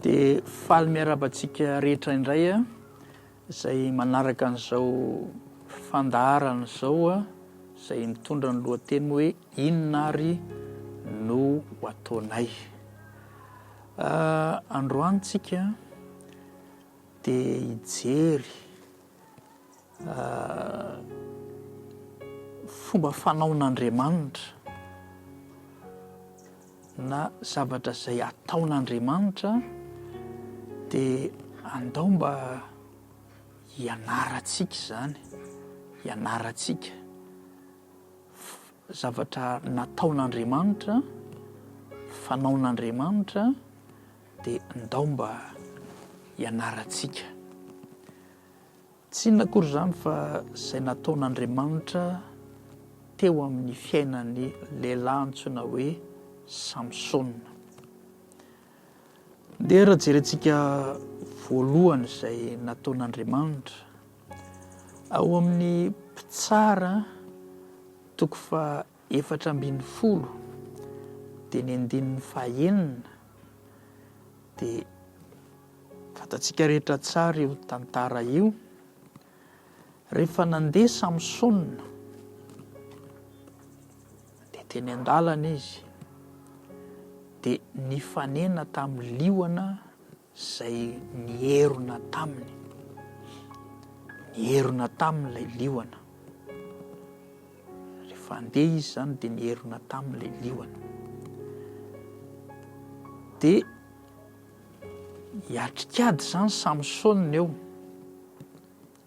Dia faly miarahaba antsika rehetra indray izay manaraka an'izao fandaharana izao izay mitondra ny lohateny hoe inona ary no ho ataonay. Androany tsika dia hijery fomba fanaon'Andriamanitra na zavatra izay ataon'Andriamanitra dia andao mba hianarantsika izany, hianarantsika zavatra nataon'Andriamanitra, fanaon'Andriamanitra dia ndao mba hianarantsika. Tsy inona akory izany fa izay nataon'Andriamanitra teo amin'ny fiainan'ny lehilahy antsoina hoe Samsona. Ndeha raha jerentsika voalohany izay nataon'Andriamanitra. Ao amin'ny Mpitsara toko faha 14 dia ny andininy fahenina dia Fantatsika rehetra tsara io tantara io. Rehefa nandeha Samsona, dia teny an-dalana izy, dia nifanena tamin'ny liona izay nierona taminy. Nierona taminy ilay liona. Rehefa handeha izy izany dia nierona taminy ilay liona. Dia Hiatrik'ady izany Samsona eo,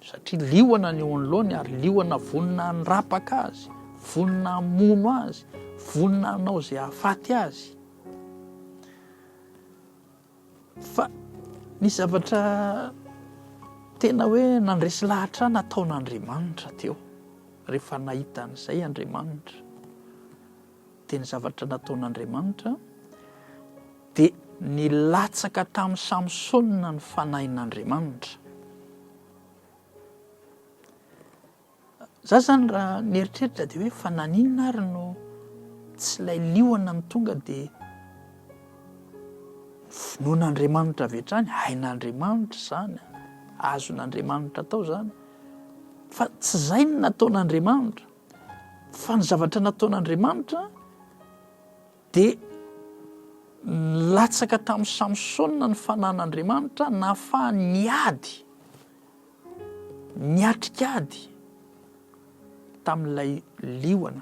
satria liona ny eo anoloany ary liona vonona handrapaka azy, vonona hamono azy, vonona hanao izay hahafaty azy. Fa nisy zavatra tena hoe nandresy lahatra ahy nataon'Andriamanitra teo, rehefa nahita an'izay Andriamanitra. Dia ny zavatra nataon'Andriamanitra, dia nilatsaka tamin'i Samsona ny fanahin'Andriamanitra. Za zany raha nieritreritra dia hoe fa naninona ary no tsy ilay liona no tonga dia vonoin'Andriamanitra avy hatrany, hain'Andriamanitra izany, azon'Andriamanitra atao izany. Fa tsy izay no nataon'Andriamanitra. Fa ny zavatra nataon'Andriamanitra dia nilatsaka tamin'i Samsona ny fanan'Andriamanitra nahafahany niady, niatrika ady tamin'ilay liona.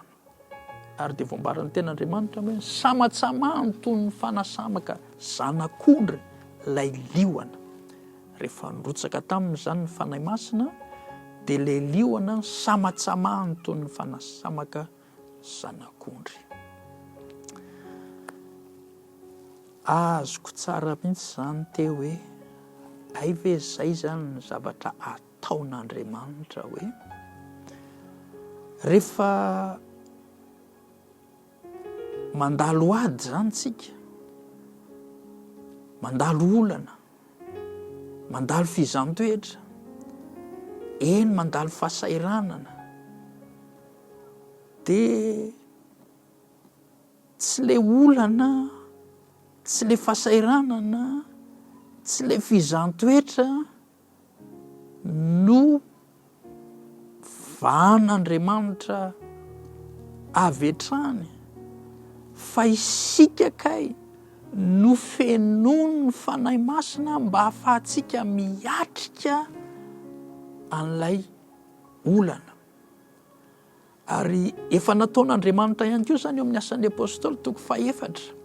Ary dia voambaran'ny tenin'Andriamanitra hoe nisamatsamahany toy ny fanasamaka zanak'ondry ilay liona. Rehefa nirotsaka taminy izany ny Fanahy Masina, dia ilay liona nisamatsamahany toy ny fanasamaka zanak'ondry. Azoko tsara mihitsy izany teo hoe, hay ve izay izany ny zavatra ataon'Andriamanitra hoe, rehefa mandalo ady izany tsika, mandalo olana, Mandalo fizaham-toetra, eny mandalo fahasahiranana, dia tsy ilay olana, tsy ilay fahasahiranana, tsy ilay fizaham-toetra no Vahan'Andriamanitra avy hatrany fa isika kay no fenoin'ny Fanahy Masina mba hahafahantsika miatrika an'ilay olana. Ary efa nataon'Andriamanitra ihany koa izany eo amin'ny Asan'ny Apostoly toko fahefatra.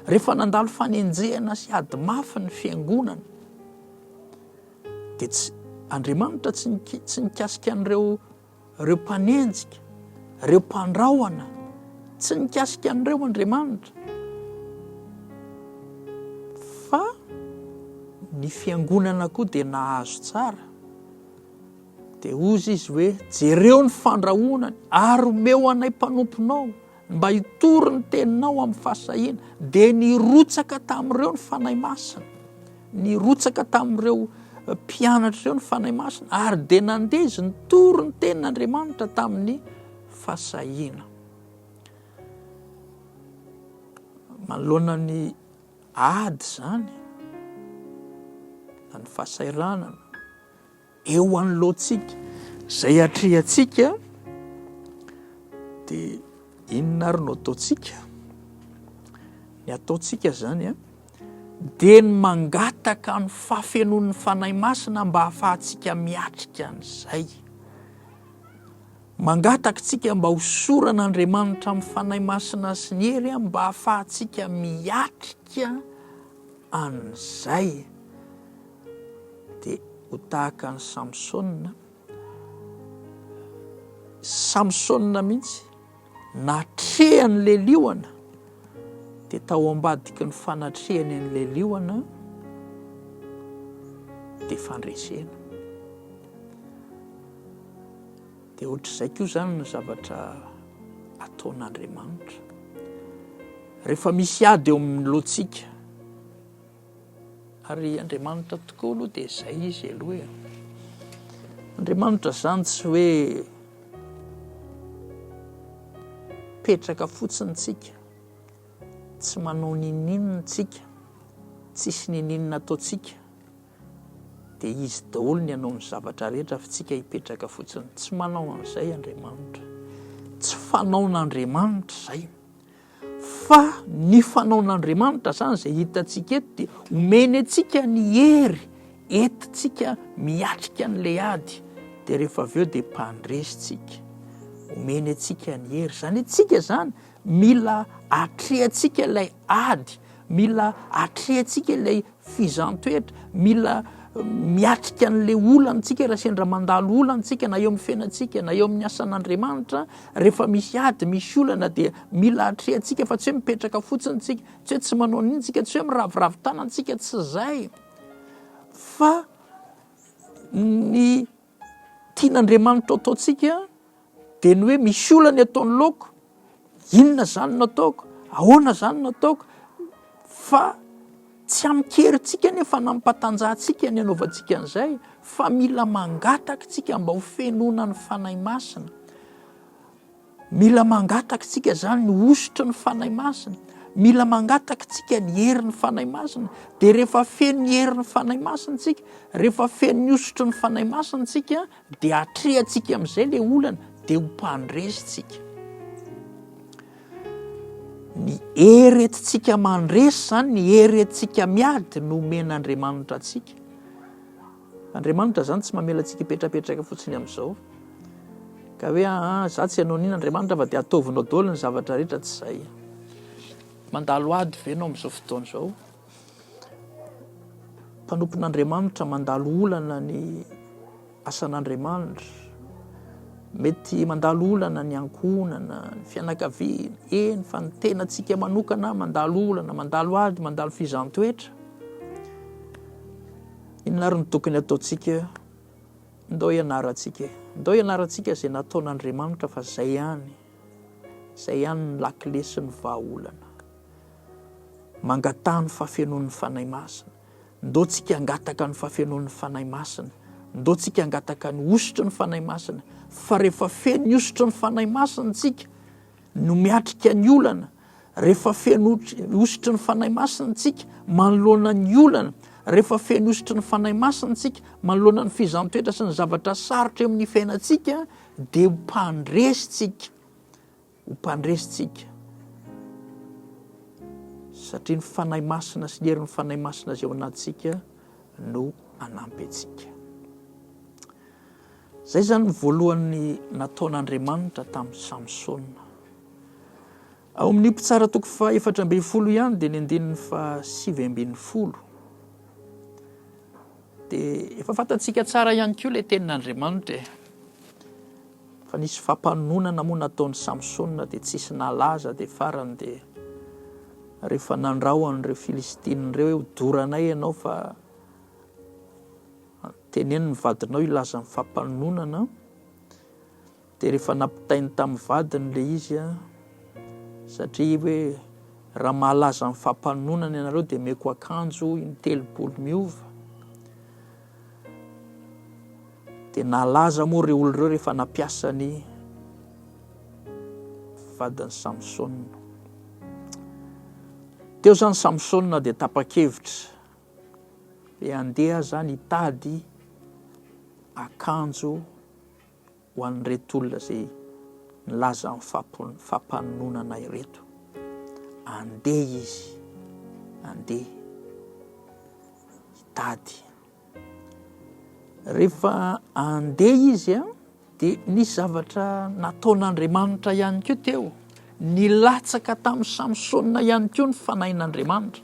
Rehefa nandalo fanenjehana sy ady mafy ny fiangonana, dia tsy Andriamanitra tsy tsy nikasika an'ireo ireo mpanenjika, ireo mpandrahona, tsy nikasika an'ireo Andriamanitra. Fa ny fiangonana koa dia nahazo tsara. Dia hozy izy hoe, Jereo ny fandrahonany, ary omeo anay mpanomponao, mba hitory ny teninao amin'ny fahasahiana. Dia nirotsaka tamin'ireo ny Fanahy Masina. Nirotsaka tamin'ireo mpianatra ireo ny Fanahy Masina, ary dia nandeha izy nitory ny tenin'Andriamanitra tamin'ny fahasahiana. Manoloana ny ady izany. na ny fahasahiranana eo anoloantsika, izay atrehantsika, dia inona ary no ataontsika? Ny ataontsika izany an, dia ny mangataka ny fahafenoan'ny Fanahy Masina mba hahafahantsika miatrika an'izay. Mangataka isika mba hosoran'Andriamanitra amin'ny Fanahy Masina sy ny hery mba hahafahantsika miatrika an'izay. Dia ho tahaka an'i Samsona, Samsona mihitsy natrehan'ilay liona, dia tao ambadiky ny fanatrehany an'ilay liona dia fandresena. Dia ohatr'izay koa izany ny zavatra ataon'Andriamanitra. Rehefa misy ady eo amin'ny lohantsika, ary Andriamanitra tokoa aloha dia izay izy aloha e. Andriamanitra izany tsy hoe petraka fotsiny tsika, tsy manao ninoninona tsika, tsisy ninoninona ataontsika. Dia Izy daholo ny hanao ny zavatra rehetra fa tsika hipetraka fotsiny. Tsy manao an'izay Andriamanitra. Tsy fanaon'Andriamanitra izay. Fa ny fanaon'Andriamanitra izany izay hitantsika eto dia omeny antsika ny hery entintsika miatrika an'ilay ady. Dia rehefa avy eo dia mpandresy tsika. Omeny antsika ny hery. Izany hoe tsika izany mila atrehantsika ilay ady, mila atrehantsika ilay Fizan-toetra, mila miatrika an'ilay olana tsika raha sendra mandalo olana tsika na eo amin'ny fiainantsika na eo amin'ny asan'Andriamanitra, rehefa misy ady, misy olana dia mila atrehantsika fa tsy hoe mipetraka fotsiny tsika, tsy hoe tsy manao n'inona tsika, tsy hoe miraviravy tanana tsika, tsy izay fa ny tian'Andriamanitra ataontsika dia ny hoe misy olana eto anoloako, inona izany no ataoko, ahoana izany no ataoko, fa tsy amin-kerintsika anefa na amin-patanjahantsika ny anaovantsika an'izay, fa mila mangataka isika mba ho fenoina ny Fanahy Masina. Mila mangataka isika izany ny hosotry ny Fanahy Masina. Mila mangataka isika ny herin'ny Fanahy Masina. Dia rehefa feno ny herin'ny Fanahy Masina isika, rehefa feno ny hosotry ny Fanahy Masina isika, Dia atrehantsika amin'izay ilay olana, dia ho mpandresy tsika. Ny hery entintsika mandresy izany, ny hery entintsika miady no omen'Andriamanitra antsika. Andriamanitra izany tsy mamela antsika hipetrapetraka fotsiny amin'izao. Ka hoe aa, za tsy hanao n'inona Andriamanitra fa dia ataovinao daholo ny zavatra rehetra, tsy izay. Mandalo ady ve ianao amin'izao fotoana izao? Mpanompon'Andriamanitra mandalo olana ny asan'Andriamanitra. Mety mandalo olana ny ankohonana, ny fianakaviana, eny fa ny tenantsika manokana mandalo olana, mandalo ady, mandalo fizan-toetra. Inona ary no tokony hataontsika? Ndao hianarantsika e. Ndao hianarantsika izay nataon'Andriamanitra fa izay ihany, izay ihany ny lakile sy ny vahaolana. Mangataha ny fahafenoan'ny Fanahy Masina. Ndao tsika hangataka ny fahafenoan'ny Fanahy Masina. Ndao tsika hangataka ny hosotry ny Fanahy Masina. Fa rehefa feno ny hosotry ny Fanahy Masina tsika, no miatrika ny olana. Rehefa feno hosotry ny Fanahy Masina tsika, manoloana ny olana. Rehefa feno hosotry ny Fanahy Masina tsika, manoloana ny fizan-toetra sy ny zavatra sarotra eo amin'ny fiainantsika, dia ho mpandresy tsika. Ho mpandresy tsika, satria ny Fanahy Masina sy ny herin'ny Fanahy Masina izay ao anatintsika no hanampy antsika. Izay izany ny voalohany nataon'Andriamanitra tamin'i Samsona. Ao amin'ny Mpitsara toko faha-14 ihany dia ny andininy faha-19. Dia efa fantatsika tsara ihany koa ilay tenin'Andriamanitra e. Fa nisy fampanononana moa nataon'i Samsona dia tsisy nalaza dia farany dia rehefa nandrao an'ireo Filistina ireo hoe hodoranay ianao fa teneno ny vadinao hilaza ny fampanononana dia rehefa nampitainy tamin'ny vadiny ilay izy satria hoe raha mahalaza ny fampanononana ianareo dia omeko akanjo in-telopolo miova Dia nalaza moa ireo olona ireo rehefa nampiasa ny vadin'i Samsona. Teo izany Samsona dia tapa-kevitra. Hoe andeha aho izany hitady akanjo ho an'ireto olona izay nilaza ny fampanononana ireto. Andeha izy, andeha hitady. Rehefa andeha izy dia nisy zavatra nataon'Andriamanitra ihany koa teo. Nilatsaka tamin'i Samsona ihany koa ny fanahin'Andriamanitra.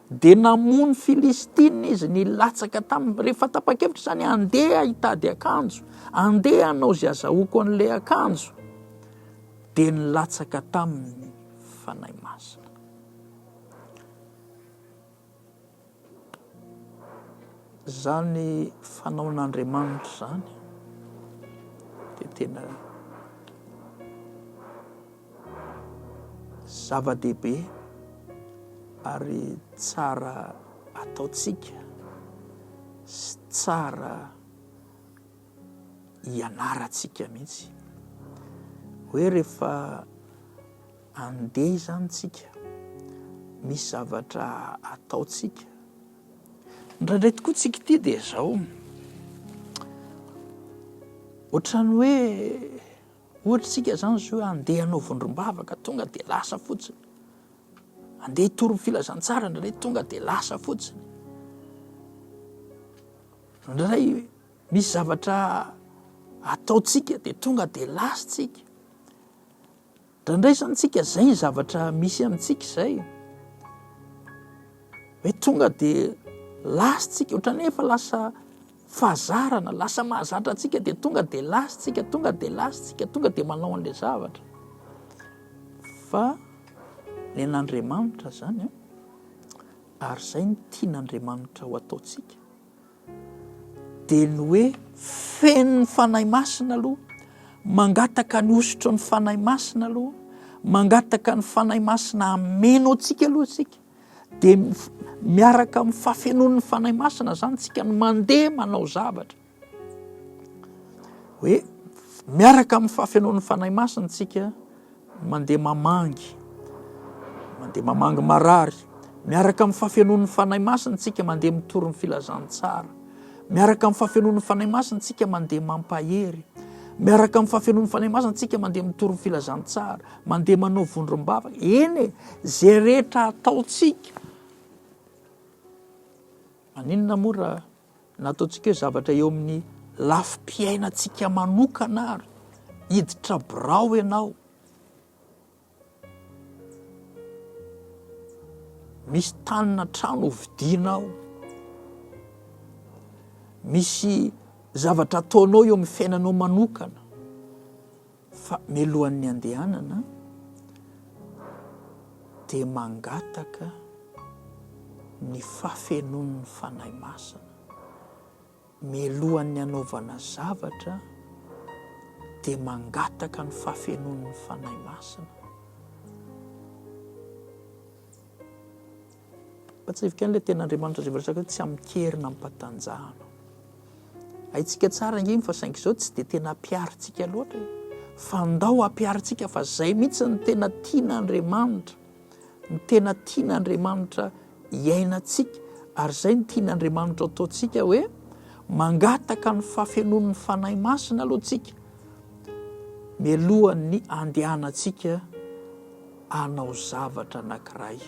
Dia namono Filistina izy, nilatsaka taminy. Rehefa tapa-kevitra izany, andeha hitady akanjo, andeha hanao izay azahoako an'ilay akanjo, dia nilatsaka taminy ny Fanahy Masina. Izany fanaon'Andriamanitra izany dia tena zava-dehibe ary tsara ataontsika sy tsara ianarantsika mihitsy hoe rehefa andeha izany tsika, misy zavatra ataontsika. Indraindray tokoa tsika ity dia izao, ohatran'ny hoe ohatra tsika izany zao hoe andeha hanao vondrom-bavaka tonga dia lasa fotsiny, andeha hitory ny filazantsara indraindray tonga dia lasa fotsiny, indraindray misy zavatra ataontsika dia tonga dia lasa tsika. Indraindray izany tsika izay ny zavatra misy amintsika izay. Hoe tonga dia lasa tsika, ohatran'ny hoe efa lasa fahazarana, lasa mahazatra antsika dia tonga dia lasa tsika, tonga dia lasa tsika, tonga dia manao an'ilay zavatra. Fa ny an'Andriamanitra izany, ary izay no tian'Andriamanitra ho ataontsika. Dia ny hoe feno ny Fanahy Masina aloha, mangataka ny hosotry ny Fanahy Masina aloha, mangataka ny Fanahy Masina hameno antsika aloha isika, dia miaraka amin'ny fahafenoan'ny Fanahy Masina izany tsika no mandeha manao zavatra. Hoe miaraka amin'ny fahafenoan'ny Fanahy Masina tsika mandeha mamangy, mandeha mamangy marary, miaraka amin'ny fahafenoan'ny Fanahy Masina tsika mandeha mitory ny filazantsara, miaraka amin'ny fahafenoan'ny Fanahy Masina tsika mandeha mampahery, miaraka amin'ny fahafenoan'ny Fanahy Masina tsika mandeha mitory ny filazantsara, mandeha manao vondrom-bavaka, eny e, izay rehetra ataontsika. Maninona moa raha Na ataontsika hoe zavatra eo amin'ny lafim-piainantsika manokana ary, hiditra birao ianao, misy tany na trano hovidianao, misy zavatra ataonao eo amin'ny fiainanao manokana, fa mialohan'ny andehanana dia mangataka ny fahafenoan'ny Fanahy Masina. Mialohan'ny hanaovana zavatra dia mangataka ny fahafenoan'ny Fanahy Masina. Mpatsivika an'ilay tenin'Andriamanitra izay voaresaka hoe tsy amin-kery na amim-patanjahana. Haintsika tsara ange iny fa saingy izao tsy dia tena ampiharintsika loatra e. Fa ndao ampiharintsika fa izay mihitsy no tena tian'Andriamanitra. Ny tena tian'Andriamanitra iainantsika ary izay no tian'Andriamanitra ataontsika hoe mangataka ny fahafenoan'ny Fanahy Masina aloha tsika mialohan'ny andehanantsika hanao zavatra anankiray.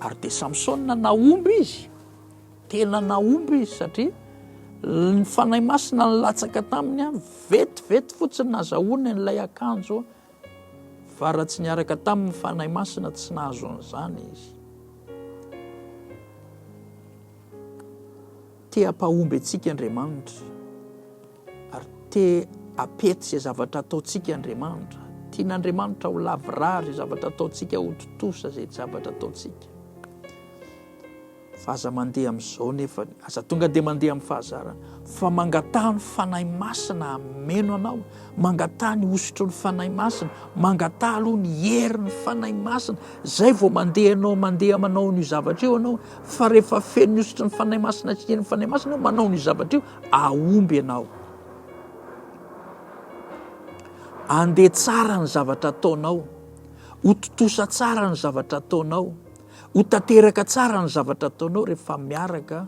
Ary dia Samsona nahomby izy. Tena nahomby izy satria ny Fanahy Masina nilatsaka taminy, vetivety fotsiny nazahoany an'ilay akanjo, fa raha tsy niaraka taminy ny Fanahy Masina tsy nahazo an'izany izy. Te hampahomby antsika Andriamanitra ary te hampety izay zavatra ataontsika Andriamanitra. Tian'Andriamanitra ho lavorary izay zavatra ataontsika, ho tontosa izay zavatra ataontsika. Fa aza mandeha amin'izao nefa, aza tonga dia mandeha amin'ny fahazarana, fa mangataha ny Fanahy Masina hameno anao, mangataha ny hosotry ny Fanahy Masina, mangataha aloha ny herin'ny Fanahy Masina, zay vao mandeha ianao mandeha manao an'io zavatra io ianao, fa rehefa feno ny hosotry ny Fanahy Masina sy herin'ny Fanahy Masina ianao manao an'io zavatra io, ahomby ianao. Andeha tsara ny zavatra ataonao, ho tontosa tsara ny zavatra ataonao. Ho tanteraka tsara ny zavatra ataonao rehefa miaraka.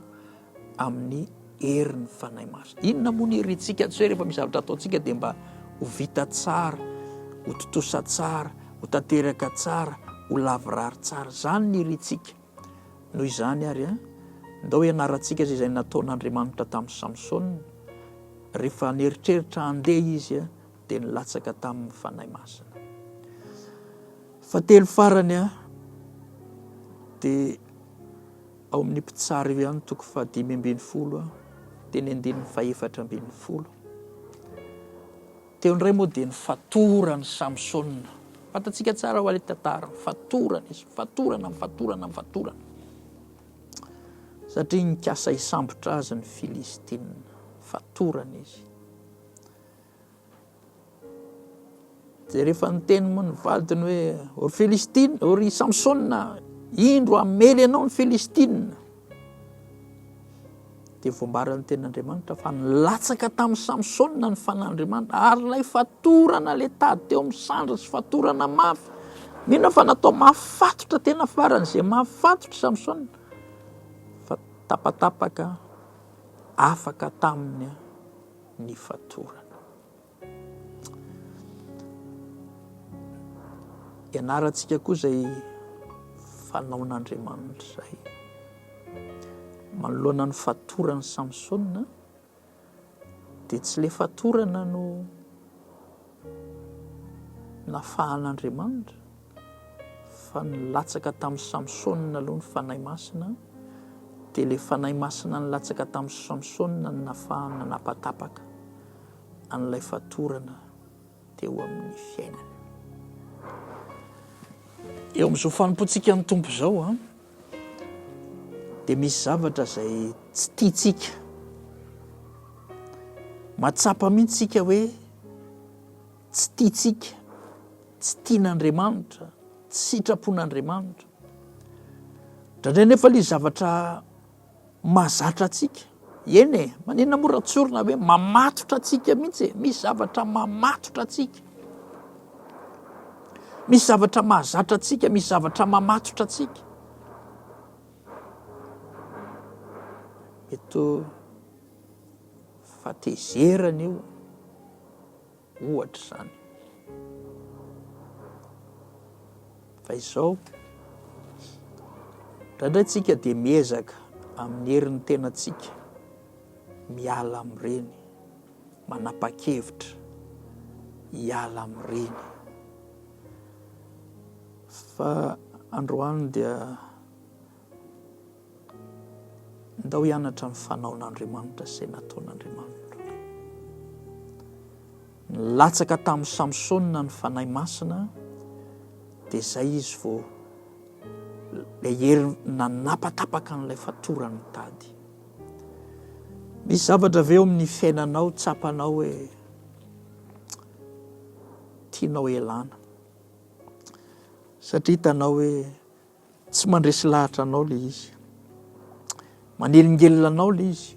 amin'ny herin'ny Fanahy Masina. Inona moa ny irintsika? Tsy hoe rehefa misy zavatra ataontsika dia mba ho vita tsara, ho tontosa tsara, ho tanteraka tsara, ho lavorary tsara. Izany ny irintsika. Noho izany ary, ndao hianarantsika izay nataon'Andriamanitra tamin'i Samsona. Rehefa nieritreritra handeha izy dia nilatsaka tamin'ny Fanahy Masina. Fahatelo farany dia ao amin'ny Mpitsara io ihany toko faha-15 teny andininy faha-14. Teo indray moa dia nifatoran'i Samsona. Fantatsika tsara ho ilay tantara, nifatorana izy, nifatorana, nifatorana, nifatorana. Satria nikasa hisambotra azy ny Filistina. Fatorana izy. Dia rehefa niteny moa ny vadiny hoe, O ry Filistina, o ry Samsona, indro hamely anao ny Filistina. Dia voambaran'ny tenin'Andriamanitra fa nilatsaka tamin'i Samsona ny fan'Andriamanitra, ary ilay fatorana ilay tady teo amin'ny sandriny sy fatorana mafy. Mino aho fa natao mafy fatotra tena faran'izay mafy fatotra Samsona, fa tapatapaka afaka taminy ny fatorana. Ianarantsika koa izay fanaon'Andriamanitra izay. Manoloana ny fatoran'i Samsona, dia tsy ilay fatorana no nafahan'Andriamanitra, fa nilatsaka tamin'i Samsona aloha ny Fanahy Masina, dia ilay Fanahy Masina nilatsaka tamin'i Samsona no nafahany nanapatapaka an'ilay fatorana teo amin'ny fiainany. Eo amin'izao fanompoantsika ny Tompo izao, an, dia misy zavatra izay tsy tiantsika. Mahatsapa mihitsy isika hoe tsy tiantsika, tsy tian'Andriamanitra, tsy sitrapon'Andriamanitra. Indraindray nefa ilay zavatra mahazatra antsika. Eny e, maninona moa raha tsorina hoe mamatotra antsika mihitsy e, misy zavatra mamatotra antsika. Misy zavatra mahazatra antsika, misy zavatra mamatotra antsika. Mety ho fahatezerana io. Ohatra izany. Fa izao, indraindray tsika dia miezaka amin'ny herin'ny tenantsika miala amin'ireny, manapa-kevitra hiala amin'ireny. Fa androany dia Ndao hianatra ny fanaon'Andriamanitra sy izay nataon'Andriamanitra. Nilatsaka tamin'i Samsona ny Fanahy Masina, dia izay izy vao ilay hery nanapatapaka an'ilay fatoran'ny tady. Misy zavatra ve eo amin'ny fiainanao tsapanao hoe tianao hialana? Satria hitanao hoe Tsy mandresy lahatra anao ilay izy. Manelingelina anao ilay izy.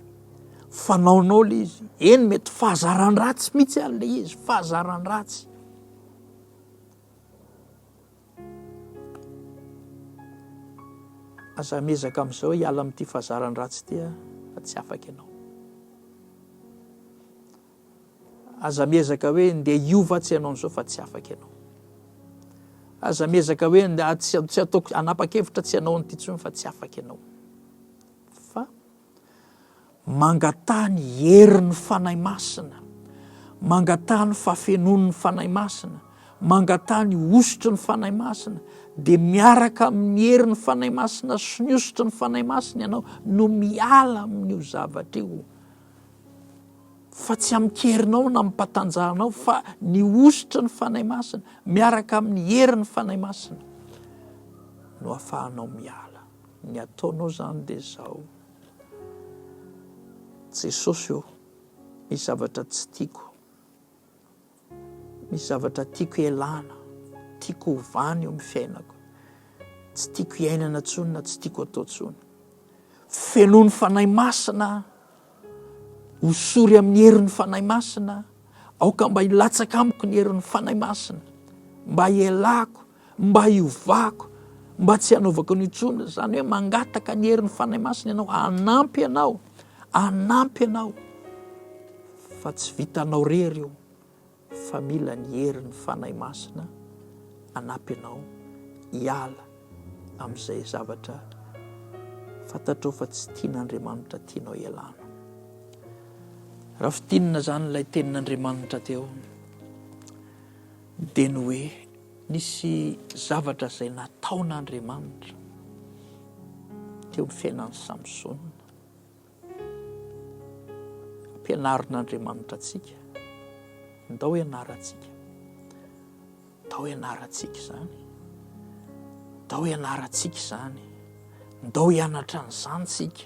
Fanaonao ilay izy. Eny, mety fahazaran-dratsy mihitsy ary ilay izy, fahazaran-dratsy. Aza miezaka amin'izao hiala amin'ity fahazaran-dratsy ity fa tsy afaka ianao. Aza miezaka hoe ndeha hiova tsy ianao an'izao fa tsy afaka ianao. Aza miezaka hoe ndeha tsy tsy ataoko hanapa-kevitra tsy hanao an'ity intsony fa tsy afaka ianao. Fa mangataha ny herin'ny Fanahy Masina, mangataha ny fahafenoan'ny Fanahy Masina, mangataha ny hosotry ny Fanahy Masina, dia miaraka amin'ny herin'ny Fanahy Masina sy ny hosotry ny Fanahy Masina ianao no miala amin'io zavatra io. Fa tsy amin-kerinao na amim-patanjahanao, fa ny hosotry ny Fanahy Masina, miaraka amin'ny herin'ny Fanahy Masina, no ahafahanao miala. Ny ataonao izany dia izao, Jesosy ô, misy zavatra tsy tiako. Misy zavatra tiako ialana, tiako hovana eo amin'ny fiainako. Tsy tiako iainana intsony na tsy tiako atao intsony. Fenoy ny Fanahy Masina aho, hosory amin'ny herin'ny Fanahy Masina aho. Aoka mba hilatsaka amiko ny herin'ny Fanahy Masina, mba hialako, mba hiovako, mba tsy hanaovako an'io intsony. Izany hoe mangataka ny herin'ny Fanahy Masina ianao hanampy anao. hanampy anao fa tsy vitanao rery io fa mila ny herin'ny Fanahy Masina hanampy anao hiala amin'izay zavatra fantatrao fa tsy tian'Andriamanitra tianao hialana. Raha fintinina izany ilay tenin'Andriamanitra teo dia ny hoe nisy zavatra izay nataon'Andriamanitra teo amin'ny fiainan'i Samsona. Ampianarin'Andriamanitra antsika. Ndao hianarantsika. Ndao hianarantsika izany. Ndao hianarantsika izany. Ndao hianatra an'izany tsika.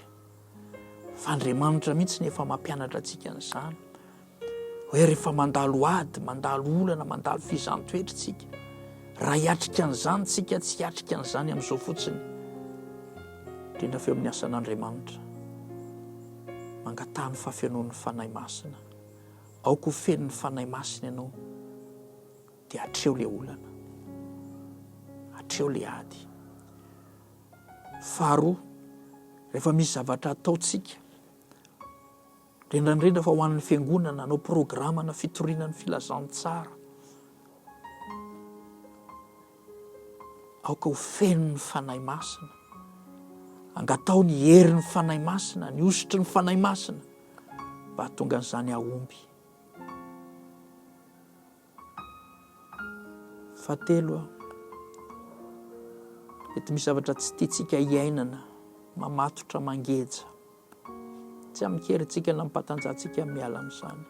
Fa Andriamanitra mihitsy no efa mampianatra antsika an'izany. Hoe rehefa mandalo ady, mandalo olana, mandalo fizaham-toetra tsika, raha hiatrika an'izany tsika, tsy hiatrika an'izany amin'izao fotsiny. Indrindra fa eo amin'ny asan'Andriamanitra. Mangataha ny fahafenoan'ny Fanahy Masina. Aoka ho feno ny Fanahy Masina ianao, dia atreho ilay olana. Atreho ilay ady. Faharoa, rehefa misy zavatra ataontsika, Indrindra indrindra fa ho an'ny fiangonana, hanao programana fitoriana ny filazantsara. Aoka ho feno ny Fanahy Masina. Angataho ny herin'ny Fanahy Masina, ny hosotry ny Fanahy Masina mba hahatonga an'izany hahomby. Fahatelo, mety misy zavatra tsy tiantsika hiainana, mamatotra, mangeja. Tsy amin-kerintsika na ampatanjahantsika miala amin'izany.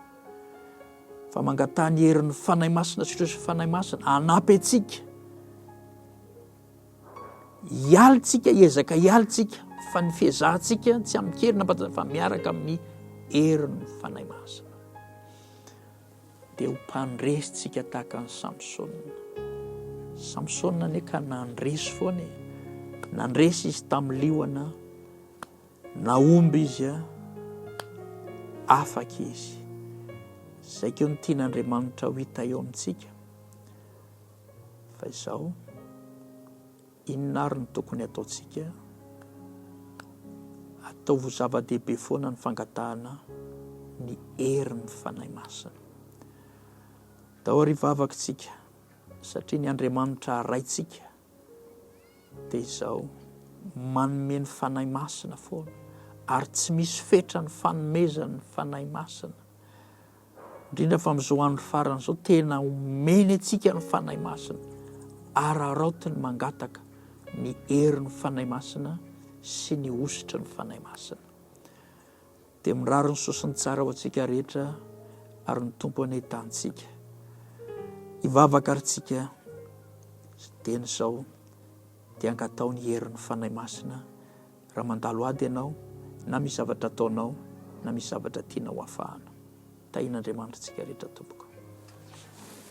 Fa mangataha ny herin'ny Fanahy Masina sy ireo Fanahy Masina hanampy antsika. Hialy tsika, hiezaka hialy tsika, fa ny fiezahantsika tsy amin-kery na ampatanjahana fa miaraka amin'ny herin'ny Fanahy Masina. Dia ho mpandresy tsika tahaka an'i Samsona. Samsona anie ka nandresy foana e. Nandresy izy tamin'ny liona. Nahomby izy a, afaka izy. Izay koa no tian'Andriamanitra ho hita eo amintsika. Fa izao, inona ary no tokony hataontsika? Ataovy ho zava-dehibe foana ny fangatahana ny herin'ny Fanahy Masina. Ndao ary hivavaka isika, satria ny Andriamanitra Raintsika dia izao, manome ny Fanahy Masina foana, ary tsy misy fetra ny fanomezany ny Fanahy Masina. Indrindra fa amin'izao andro farany izao, tena omeny antsika ny Fanahy Masina. Araraoty ny mangataka ny herin'ny Fanahy Masina sy ny hosotry ny Fanahy Masina. Dia mirary ny soa sy ny tsara ho antsika rehetra ary ny Tompo anie hitantsika. Hivavaka ary tsika dieny izao dia angatao ny herin'ny Fanahy Masina raha mandalo ady ianao na misy zavatra ataonao na misy zavatra tianao hafahana. Tahian'Andriamanitra tsika rehetra tompoko.